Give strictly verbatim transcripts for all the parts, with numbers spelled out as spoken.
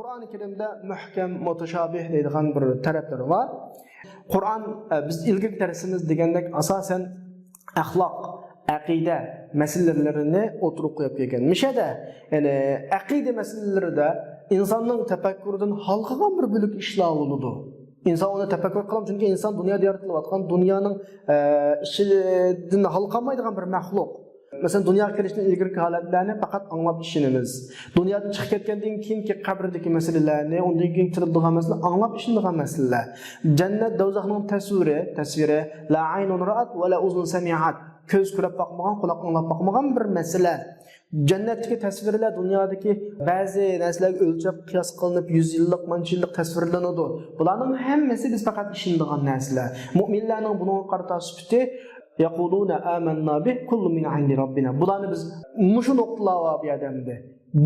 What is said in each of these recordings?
قۇرئان كەرىمدە مۇھكەم، مۇتەشابىھ دەيدىغان بىر تەرەپلىرى بار. قۇرئان، ئە، بىز ئىلگىرىكى دەرسىمىز دېگەندەك ئاساسەن ئەخلاق، ئەقىدە مەسىلىلىرىنى ئوتتۇرىغا قويۇپ كەلگەن. مۇشەدە، يەنى ئەقىدە مەسىلىلىرىدە ئىنساننىڭ تەپەككۇرىدىن ھالقىغان بىر بۆلەك ئىشلار بولىدۇ. ئىنسان ئۇنى تەپەككۇر قىلىدۇ، چۈنكى ئىنسان دۇنيادا يارىتىلىۋاتقان دۇنيانىڭ، ئە، ئىچىدىن ھالقالمايدىغان بىر مەخلۇق. مەسىلەن، دۇنياغا كېلىشتىن ئىلگىرىكى ھالەتلەرنى پەقەت ئاڭلاپ ئىشىنىمىز. دۇنيادىن چىقىپ كەتكەندىن كېيىنكى قەبرىدىكى مەسىلىلەرنى، ئۇندىن كېيىن كېلىدىغان مەسىلە ئاڭلاپ ئىشىنىدىغان مەسىلىلەر. جەننەت، دوزاخنىڭ تەسۋىرى، تەسۋىرى، لا ئەينۇن رەئەت ۋە لا ئۇزۇن سەمىئەت. كۆز كۆرۈپ باقمىغان، قۇلاق ئاڭلاپ باقمىغان بىر مەسىلە. جەننەتتىكى تەسۋىرلەر دۇنيادىكى بەزى نەرسىلەرگە ئۆلچەپ قىياس قىلىنىپ، يۈز يىللىق، مانچە يىللىق تەسۋىرلىنىدۇ. بۇلارنىڭ ھەممىسى بىز پەقەت ئىشىنىدىغان نەرسىلەر. مۇئمىنلەرنىڭ بۇنىڭغا قارىتا سۈپىتى، يەقۇلۇنە ئامەننا بىھ كۇللۇن مىن ئىندى رەببىنا. بۇلارنى بىز مۇشۇ نۇقتىلار بار بۇ يەردە ئەمدى.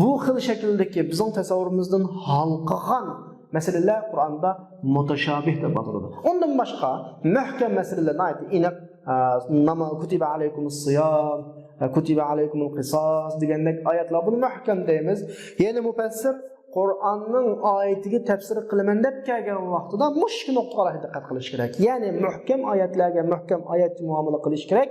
بۇ خىل شەكىلدىكى بىزنىڭ تەسەۋۋۇرىمىزدىن ھالقىغان مەسىلىلەر قۇرئاندا مۇتەشابىھ دەپ ئاتىلىدۇ. ئۇندىن باشقا مۇھكەم مەسىلىلەر ناھايىتى ئېنىق، ئە، ناما-، كۇتىبە ئەلەيكۇمۇس سىيام، ئە، كۇتىبە ئەلەيكۇمۇل قىساس دېگەندەك ئايەتلەر، بۇنى مۇھكەم دەيمىز. يەنى مۇپەسسىر قۇرئاننىڭ ئايىتىگە تەپسىر قىلىمەن دەپ كەلگەن ۋاقتىدا مۇشۇ نۇقتىغا ئالاھىدە دىققەت قىلىش كېرەك. يەنى مۇھكەم ئايەتلەرگە مۇھكەم ئايەتچە مۇئامىلە قىلىش كېرەك.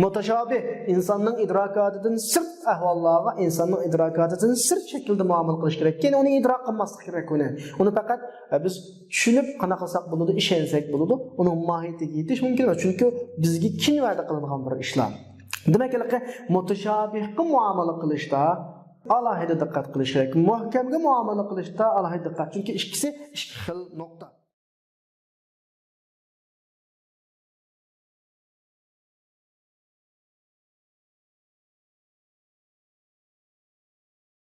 مۇتەشابىھ ئىنساننىڭ ئىدراكاتىدىن سىرت ئەھۋاللارغا ئىنساننىڭ ئىدراكاتىدىن سىرت شەكىلدە مۇئامىلە قىلىش كېرەك. يەنى ئۇنى ئىدراك قىلماسلىق كېرەك ئۇنى. ئۇنى پەقەت، ئە، بىز چۈشىنىپ قانداق قىلساق بولىدۇ، ئىشەنسەك بولىدۇ. ئۇنىڭ ماھىيىتىگە يېتىش مۇمكىن ئەمەس. چۈنكى بىزگە كېيىن ۋەدە قىلىنغان بىر ئىشلار. دېمەك، ھېلىقى مۇتەشابىھقا مۇئامىلە قىلىشتا ئالاھىدە دىققەت قىلىش كېرەك. مۇھكەمگە مۇئامىلە قىلىشتا ئالاھىدە دىققەت. چۈنكى ئىككىسى ئىككى خىل نۇقتا.